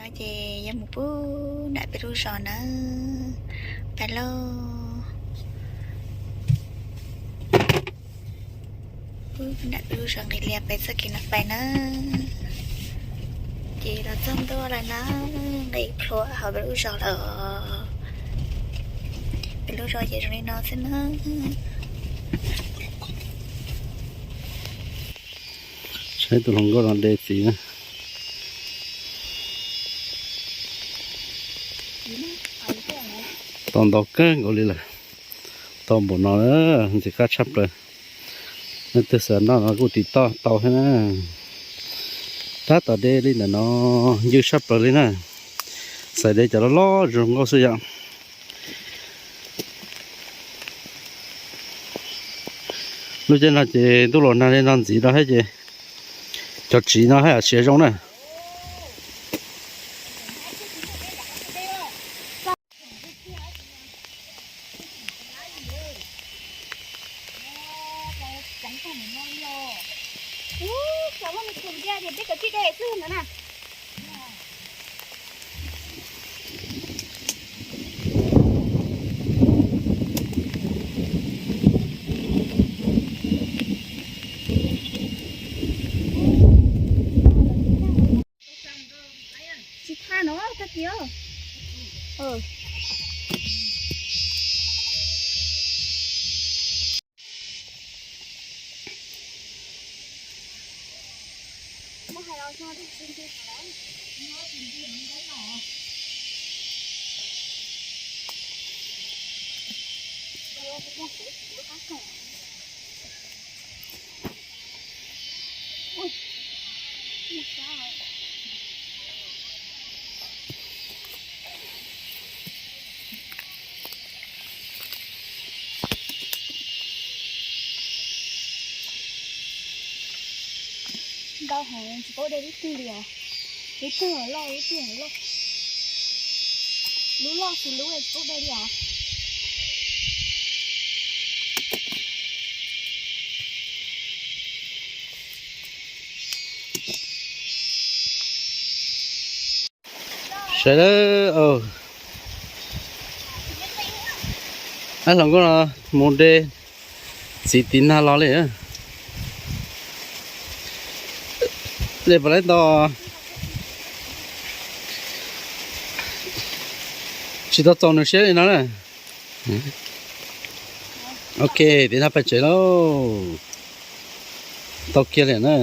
Ces yuav mus pub nram peb lub zos nawb. Pais lauj. Pub nram peb lub zos nqis lias pais txoj kev no pais nawb. Ces los txog ntua lawm na, nqis plhuav hauv peb lub zos lawm. Peb lub zos ces zoo li no xwb na. Saib tus hluas nkauj no de txiv na. Tau ntau kawg nkaus li lawm. Tau npaum no ntxim qab tshaj plaws. Leej twg xav noj no kuj tiv toj tau thiab na. Tab tom de li ntawm no ncw tshaj plaws li na. Xaiv de cov loj loj zoo nkauj xwb yom. Lub caij no ces ntuj los nag li no ntxiv rau thiab ces cov txiv no haj yam siav zoo na. Tsis thaj no tag kis. Ntau heev, tsis paub de lub twg li os. Lub twg loj, lub twg loj. Lub loj xws lub tsis paub de li os. Saib lawm, ab hluas nkauj no mus de txiv tiv nag los li. De puas laib tau? Tsis tau txaus nws siab li no na. Ok, tiv nag pais tsev lauj. Tau kiag li na.